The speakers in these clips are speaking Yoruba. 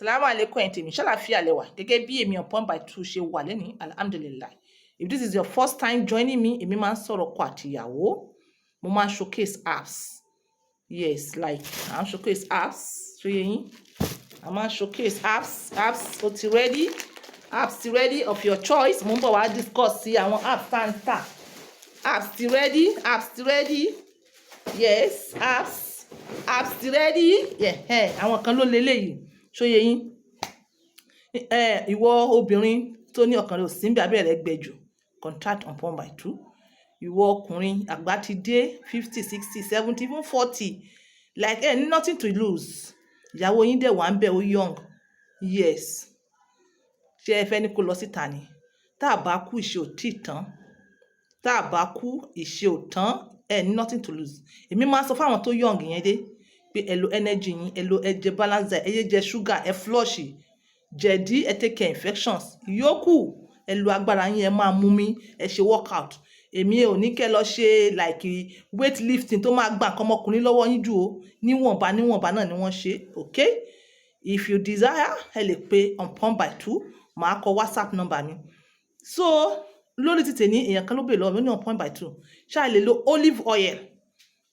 Salamu alaikum, ẹ̀yin tèmi, ṣàlàáfíà lẹ wà? Gẹ́gẹ́ bí èmi on point by two ṣe wà lẹ́ni, alhamdulillahi. If this is your first time joining me, èmi máa ń sọ̀rọ̀ ọkọ àtìyàwó. Mo máa ń showcase apps. Yes, like à ń showcase apps, ṣó yé yín? A máa ń showcase apps, apps ó ti ready, apps ti ready of your choice. Mo ń bọ̀ wá discuss sí àwọn apps tá ń tà. Apps ti ready, apps ti ready. Yes, apps, apps ti ready. Yeah, àwọn kan ló leléyìí, ṣó yé yín? Ìwọ obìnrin tó ní ọkàn rẹ ò sí níbẹ̀, abẹ́ rẹ gbẹ jù, contact on point by two. Ìwọ ọkùnrin, àgbà ti dé, 50, 60, 70, even 40, like ẹ ní nothing to lose. Ìyàwó yín dẹ̀ wà ń bẹ̀, ó young. Yes. Ṣé ẹ fẹ́ ní kó lọ síta ni? Tá a bá kú, ìṣe ò tí tán. Tá a bá kú, ìṣe ò tán. Ẹ ní nothing to lose. Èmi máa ń sọ fún àwọn tó young yẹn dé pé ẹ lo energy yín, ẹ lo, ẹ jẹ balance diet, ẹ yé jẹ sugar, ẹ flush jẹ̀dí, ẹ take care infections. Ìyókù, ẹ lo agbára yín, ẹ máa mú mi, ẹ ṣe workout. Èmi ò ní kẹ́ lọ ṣe like weight lifting tó máa gba nǹkan ọmọkùnrin lọ́wọ́ yín jù o. Níwọ̀nba níwọ̀nba náà ni wọ́n ṣe, okay? If you desire, ẹ lè pe on point by two, màá kọ WhatsApp number mi. So lórí ti tèmi, èèyàn kan ló bèèrè lọ́wọ́ mi, ó ní, "On point by two, ṣá lè lo olive oil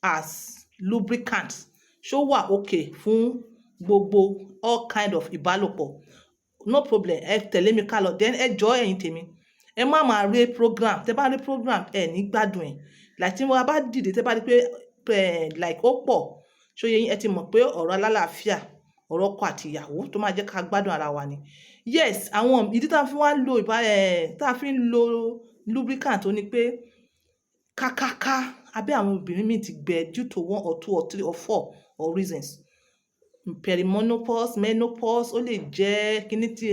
as lubricant? Ṣó wà okay fún gbogbo all kind of ìbálòpọ̀?" No problem, ẹ tẹ̀lé mi ká lọ. Then ẹ jọ̀ọ́, ẹ̀yin tèmi, ẹ má máa rí program. Tẹ bá rí program, ẹ ní gbádùn ẹ̀. Like tí wọ́n bá dìde, tẹ bá rí pé like ó pọ̀, ṣó yé yín? Ẹ ti mọ̀ pé ọ̀rọ̀ alálàáfíà, ọ̀rọ̀ ọkọ àti ìyàwó tó máa jẹ́ ká gbádùn ara wa ni. Yes, àwọn ìdí tá a fi wá ń lo ìbá ẹ̀, tá a fi ń lo lubricant, ó ní pé kákáká abẹ́ àwọn obìnrin míì ti gbẹ due to one or two or three or four or reasons. Perimenopause, menopause, ó lè jẹ́ kíní tí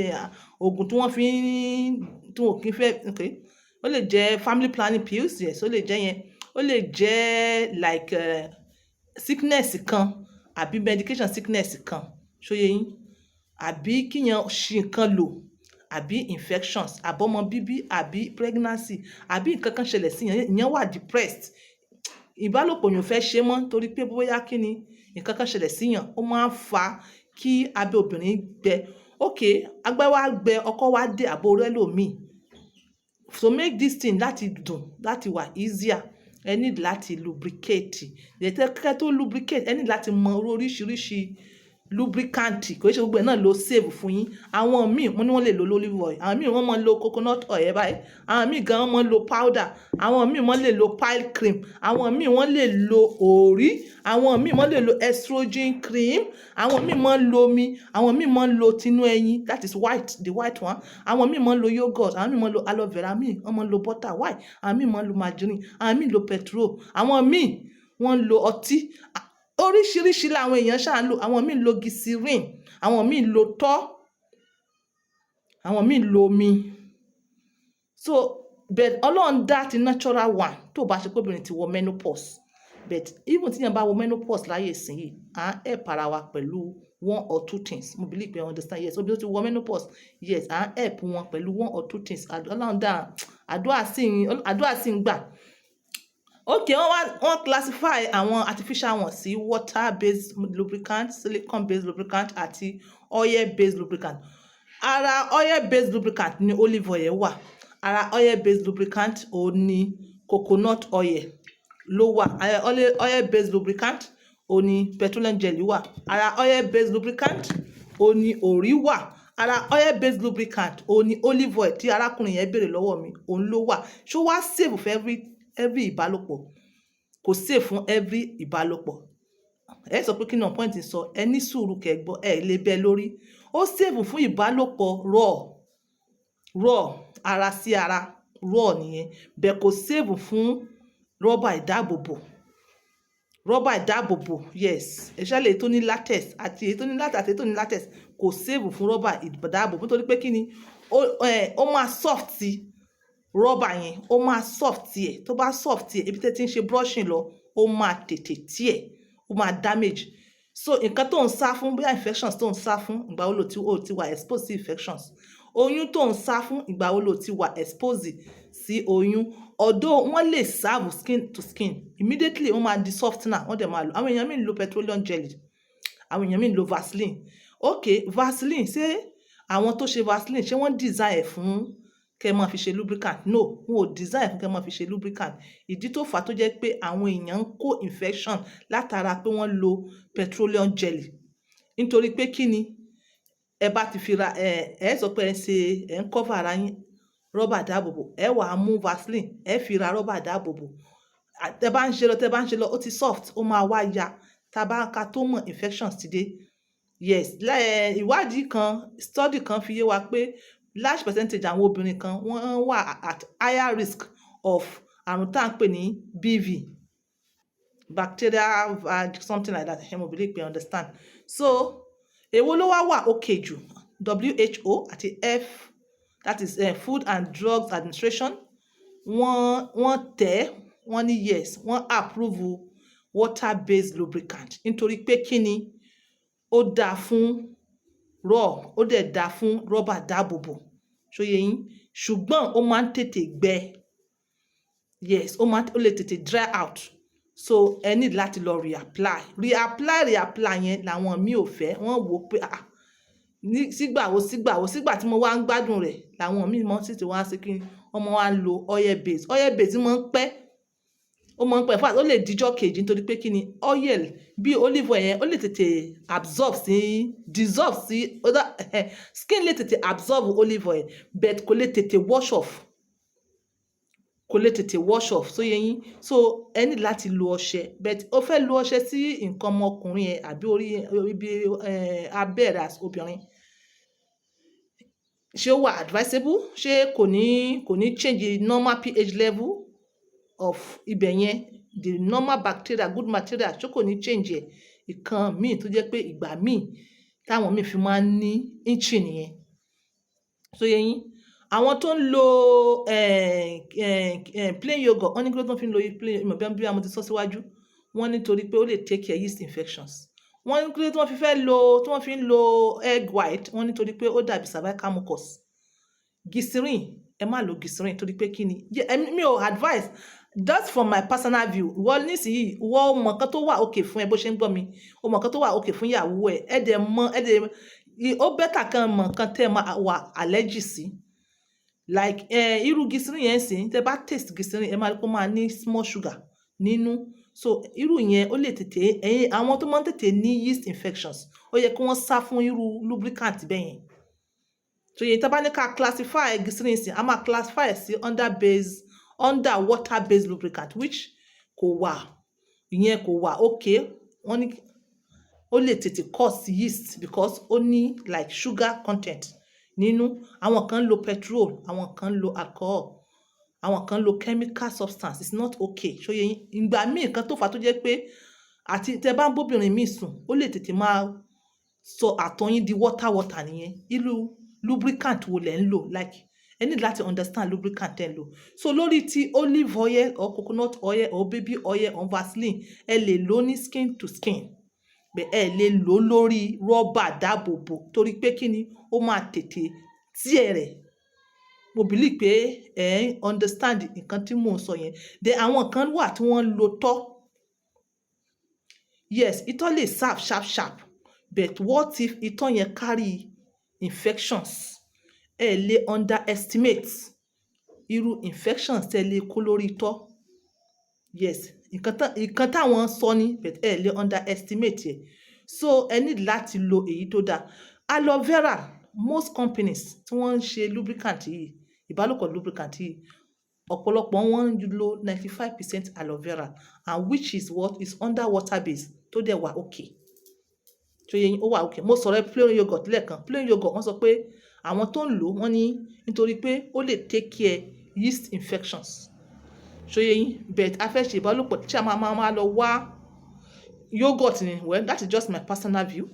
òògùn tí wọ́n fi ń, tí wọn ò kí ń fẹ́, okay. Ó lè jẹ́ family planning pills, yes, ó lè jẹ́ yẹn. Ó lè jẹ́ like sickness kan àbí medication sickness kan, ṣó yé yín? Àbí kí èèyàn ṣi nǹkan lò, àbí infections, àbí ọmọ bíbí, àbí pregnancy, àbí nǹkan kan ṣẹlẹ̀ sí èèyàn, èèyàn wà depressed. Ìbálòpọ̀ èèyàn ò fẹ́ ṣe mọ́ torí pé bóyá kí ni nǹkan kan ṣẹlẹ̀ sí èèyàn, ó máa ń fa kí abẹ́ obìnrin gbẹ. Okay, abẹ́ wá gbẹ, ọkọ wá dé, àbí o rí ẹlòmíì. To make this thing láti dùn, láti wà easier, ẹ need láti lubricate. Kẹ́ tó lubricate, ẹ need láti mọ oríṣiríṣi lubricant. Kò ṣe gbogbo ẹ̀ náà ló safe fún yín. Àwọn míì, mo ní wọ́n lè lo olive oil. Àwọn míì, wọ́n máa ń lo coconut oil báyìí. Àwọn míì gan wọ́n máa ń lo powder. Àwọn míì, wọ́n lè lo pile cream. Àwọn míì, wọ́n lè lo òrí. Àwọn míì, wọ́n lè lo estrogen cream. Àwọn míì máa ń lo omi. Àwọn míì máa ń lo tinú ẹyin, that is white, the white one. Àwọn míì máa ń lo yogurt. Àwọn míì máa ń lo aloe vera. Àwọn míì wọ́n máa ń lo butter white. Àwọn míì máa ń lo margarine. Àwọn míì lo petrol. Àwọn míì wọ́n ń lo ọtí. Oríṣiríṣi làwọn èèyàn ṣà ń lò. Àwọn míì ń lo glycerin. Àwọn míì ń lo tọ́. Àwọn míì ń lo omi. So, but Ọlọ́run dá ti natural one tó bá ṣe pé obìnrin ti wọ menopause. But even tí èèyàn bá wọ menopause láyé ìsinyìí, à ń help ara wa pẹ̀lú one or two things. Mo believe pé you understand. Yes, obìnrin tó ti wọ menopause, yes, à ń help wọn pẹ̀lú one or two things. Ọlọ́run dá, àdúrà sì ń gbà. Okay, wọ́n wá, wọ́n classify àwọn artificial ones sí water based lubricant, silicone based lubricant àti oil based lubricant. Ara oil based lubricant ní olive oil wà. Ara oil based lubricant òun ní coconut oil ló wà. Ara oil based lubricant òun ní petroleum jelly wà. Ara oil based lubricant òun ní òrí wà. Ara oil based lubricant òun ní olive oil tí arákùnrin yẹn béèrè lọ́wọ́ mi, òun ló wà. Ṣó wá safe fún every ìbálòpọ̀? Kò safe fún every ìbálòpọ̀. Ẹ sọ pé kí ni on point sọ, ẹ ní sùúrù kẹ́ gbọ́, ẹ lè bẹ́ lórí. Ó safe fún ìbálòpọ̀ raw, raw, ara sí ara, raw nìyẹn. But kò safe fún rọ́bà ìdáàbòbò. Rọ́bà ìdáàbòbò, yes, especially èyí tó ní latex àti èyí tó ní latex àti èyí tó ní latex, kò safe fún rọ́bà ìdáàbòbò nítorí pé kí ni, ó máa soft rọ́bà yẹn, ó máa soft ẹ̀. Tó bá soft ẹ̀, ibi tí ẹ ti ń ṣe brushing lọ, ó máa tètè tear, ó máa damage. So nǹkan tó ń sá fún, bóyá infections tó ń sá fún, ìgbà wo lo ti, o ti wà exposed sí infections? Oyún tó ń sá fún, ìgbà wo lo ti wà exposed sí oyún? Although wọ́n lè serve skin to skin, immediately wọ́n máa di softener, wọ́n dẹ̀ máa lò. Àwọn èèyàn míì ń lo petroleum jelly, àwọn èèyàn míì ń lo Vaseline. Ok, Vaseline, ṣé àwọn tó ṣe Vaseline, ṣé wọ́n design ẹ̀ fún kẹ́ máa fi ṣe lubricant? No, wọn ò design ẹ̀ fún kẹ́ máa fi ṣe lubricant. Ìdí tó fà á tó jẹ́ pé àwọn èèyàn ń kó infection látara pé wọ́n lo petroleum jelly, nítorí pé kí ni? Ẹ bá ti fi ra ẹ, ẹ sọ pé ẹ ń ṣe, ẹ ń cover ara yín, rọ́bà dáàbòbò, ẹ wàá mú Vaseline, ẹ fi ra rọ́bà dáàbòbò. Tẹ bá ń ṣe lọ, tẹ bá ń ṣe lọ, ó ti soft, ó máa wá ya. Tá bá ka tó mọ̀, infections ti dé. Yes, ìwádìí kan, study kan fi yé wa pé large percentage àwọn obìnrin kan, wọ́n wà at higher risk of àrùn tá à ń pè ní BV, bacterial something like that. Mo believe pé understand. So èwo ló wá wà okay jù? WHO àti F, that is Food and Drugs Administration, wọ́n tẹ̀, wọ́n ní yes, wọ́n approve water based lubricant. Nítorí pé kí ni? Ó dáa fún raw, ó dẹ̀ dáa fún rọ́bà dáàbòbò. Ṣó yé yín? Ṣùgbọ́n ó máa ń tètè gbẹ. Yes, ó lè tètè dry out, so ẹ need láti lọ reapply, reapply, reapply. Yẹn làwọn míì ò fẹ́. Wọ́n wò ó pé, ah, ní sígbà wo, sígbà wo, sígbà tí mo wá ń gbádùn rẹ̀, làwọn míì mọ́ sì ti wá sí kí wọ́n mọ́ wá ń lo oil base. Oil base máa ń pẹ́, ó máa ń pẹ́. In fact, ó lè dijọ́ kejì. Nítorí pé kí ni? Oil bí olive oil yẹn, ó lè tètè absorb sí, dissolve sí other skin, lè tètè absorb olive oil, but kò lè tètè wash off, kò lè tètè wash off. So yé yín? So ẹ ní láti lo ọṣẹ, but ó fẹ́ lo ọṣẹ sí nǹkan ọmọkùnrin yẹn àbí orí ibi abẹ́ rẹ̀ as obìnrin, ṣé ó wà advisable? Ṣé kò ní change the normal pH level of ibẹ̀ yẹn, the normal bacteria, good bacteria, ṣé kò ní change ẹ̀? Ìkan míì tó jẹ́ pé ìgbà míì táwọn míì fi máa ń ní itching nìyẹn. So yé yín? Àwọn tó ń lo plain yogurt, wọ́n ní kí ló tó fi ń lo plain ìmọ̀ bí mo ti sọ síwájú. Wọ́n ní torí pé ó lè take care yeast infections. Wọ́n ní kí ló tí wọ́n fi fẹ́ lo, tí wọ́n fi ń lo egg white? Wọ́n ní torí pé ó dàbí cervical mucus. Glycerin, ẹ má lo glycerin. Torí pé kí ni? Mi ò advice, that's from my personal view. Ìwọ nísìnyí, ìwọ mọ̀ nǹkan tó wà okay fún ẹ. Bó ṣe ń gbọ́ mi, o mọ̀ nǹkan tó wà okay fún ìyàwó ẹ. Ẹ dẹ̀ mọ̀, ẹ dẹ̀ ó better kan mọ̀ nǹkan tẹ́ ẹ máa wà allergy sí. Like irú glycerin yẹn sìn, tẹ́ bá taste glycerin, ẹ máa rí pé ó máa ní small sugar nínú. So irú yẹn, ó lè tètè ẹ̀yin, àwọn tó máa ń tètè ní yeast infections, ó yẹ kí wọ́n sá fún irú lubricant bẹ́ẹ̀ yẹn. So yẹn, tá bá ní ká classify glycerin sìn, a máa classify sí under base, under water based lubricant, which kò wà, ìyẹn kò wà okay. Wọ́n ní ó lè tètè cause yeast because ó ní like sugar content nínú. Àwọn kan ń lo petrol, àwọn kan ń lo alcohol, àwọn kan ń lo chemical substance. It's not okay. Ṣó yé yín? Ìgbà míì nǹkan tó fà á tó jẹ́ pé àti tẹ́ bá ń bóbìnrin míì sùn, ó lè tètè máa sọ àtọ̀ yín di water water nìyẹn. Irú lubricant wo lẹ̀ ń lò? Like, ẹ need láti understand lubricant tẹ́ ń lò. So lórí ti olive oil or coconut oil or baby oil or Vaseline, ẹ lè lò ní skin to skin, bẹ́ẹ̀ ẹ lè lò lórí rọ́bà dáàbòbò. Torí pé kí ni? Ó máa tètè tear rẹ̀. Mo believe pé ẹ ń understand nǹkan tí mò ń sọ yẹn. Then àwọn kan wà tí wọ́n ń lo tọ́. Yes, itọ́ lè serve sharp sharp, but what if itọ́ yẹn carry infections? Ẹ lè underestimate irú infections tẹ́ lè kó lórí itọ́. Yes, nǹkan táwọn sọ ní, but ẹ lè underestimate ẹ̀. So ẹ need láti lo èyí tó dáa. Aloe vera, most companies tí wọ́n ń ṣe lubricant yìí, ìbálòpọ̀ lubricant yìí, ọ̀pọ̀lọpọ̀ wọn ń lo 95% aloe vera, and which is what is under water base, tó dẹ̀ wà okay. Tó yẹ yín? Ó wà okay. Mo sọ̀rọ̀ plain yogurt lẹ́ẹ̀kan. Plain yogurt, wọ́n sọ pé àwọn tó ń lò, wọ́n ní nítorí pé ó lè take care yeast infections. Ṣó yé yín? But a fẹ́ ṣe ìbálòpọ̀ tí a máa lọ wá yogurt ni. Well, that is just my personal view.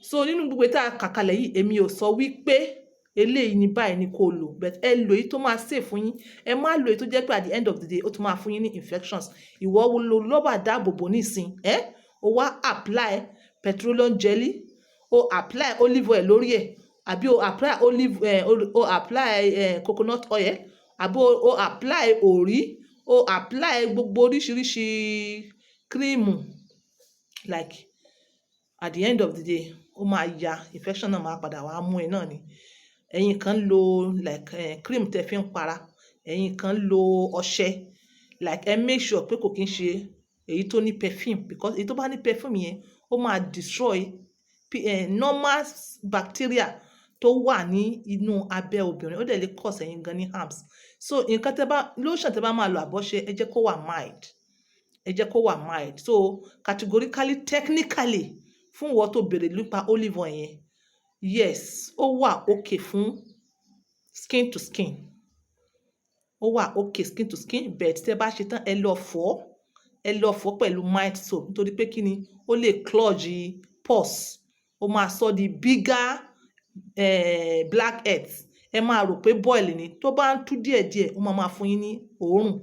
So nínú gbogbo tá a kà kalẹ̀ yìí, èmi ò sọ wípé eléyìí ní báyìí ni kò lò, but ẹ lò èyí tó máa safe fún yín. Ẹ má lò èyí tó jẹ́ pé at the end of the day, ó tún máa fún yín ní infections. Ìwọ wo lo rọ́bà dáàbòbò nísìn, ẹ o wá apply petroleum jelly, o apply olive oil lórí ẹ̀, àbí o apply olive o apply coconut oil, àbí o apply òrí, o apply gbogbo oríṣiríṣi cream. Like, at the end of the day, Ó máa ya, infection náà máa padà wá mú ẹ náà ni. Ẹ̀yin kan lo like cream tẹ́ fi ń para, ẹ̀yin kan lo ọṣẹ. Like, ẹ make sure pé kò kí ń ṣe èyí tó ní perfume, because èyí tó bá ní perfume yẹn, ó máa destroy normal bacteria tó wà ní inú abẹ́ obìnrin. Ó dẹ̀ lè cause ẹ̀yin gan ní harms. So nǹkan tẹ́ bá, lotion tẹ́ bá máa lo àbọ̀ṣe, ẹ jẹ́ kó wà mild, ẹ jẹ́ kó wà mild. So categorically, technically, fún ìwọ tó béèrè nípa olive oil yẹn, yes, ó wà okay fún skin to skin, ó wà okay skin to skin, but tẹ́ bá ṣe tán, ẹ lọ fọ̀, ẹ lọ fọ̀ pẹ̀lú mild soap. Nítorí pé kí ni? Ó lè clog pores, ó máa sọ di bigger blackheads. Ẹ máa rò pé boil ni. Tó bá ń tú díẹ̀díẹ̀, ó máa máa fún yín ní òórùn.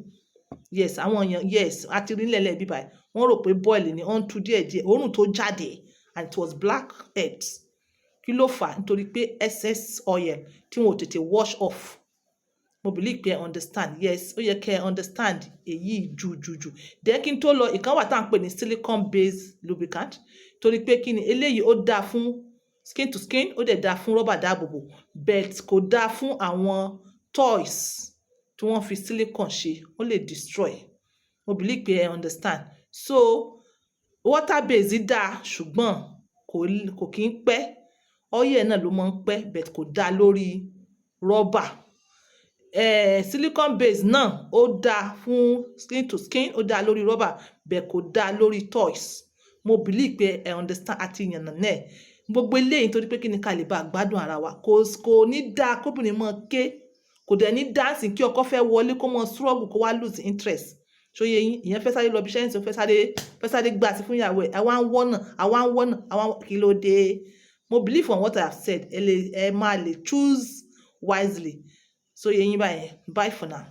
Yes, àwọn èèyàn, yes, a ti rí nílẹ̀ bíbá, wọ́n rò pé boil ni, ó ń tú díẹ̀díẹ̀, òórùn tó jáde, and it was blackheads. Kí ló fà á? Nítorí pé excess oil tí wọn ò tètè wash off. Mo believe pé ẹ understand. Yes, ó yẹ kẹ́ ẹ understand èyí jù jù jù. Then, kí n tó lọ, ìkan wà tá à ń pè ní silicone based lubricant. Torí pé kí ni? Eléyìí, ó dáa fún skin to skin, ó dẹ̀ dáa fún rọ́bà dáàbòbò, but kò dáa fún àwọn toys tí wọ́n fi silicone ṣe, ó lè destroy. Mo believe pé ẹ understand. So water base dáa, ṣùgbọ́n kò kí ń pẹ́. Oil náà ló máa ń pẹ́, but kò dáa lórí rọ́bà. Silicone base náà, ó dáa fún skin to skin, ó dáa lórí rọ́bà, but kò dáa lórí toys. Mo believe pé ẹ understand àti ìyànnà náà gbogbo eléyìí. Nítorí pé kí ni? Ká lè bá gbádùn ara wa. Kò ní dáa kóbìnrin máa ké, kò dẹ̀ ní dáǹsì kí ọkọ fẹ́ wọlé, kó mọ struggle, kó wá lose interest. Ṣó yé yín? Ìyẹn fẹ́ sáré lọ bí iṣẹ́, fẹ́ sáré gbà sí fún ìyàwó ẹ̀. Àwa ń wọ́nà, àwa ń wọ́nà, àwa. Kí ló dé? Mo believe on what I have said. Ẹ lè, ẹ máa lè choose wisely. Ṣó yé yín báyẹn? Bye for now.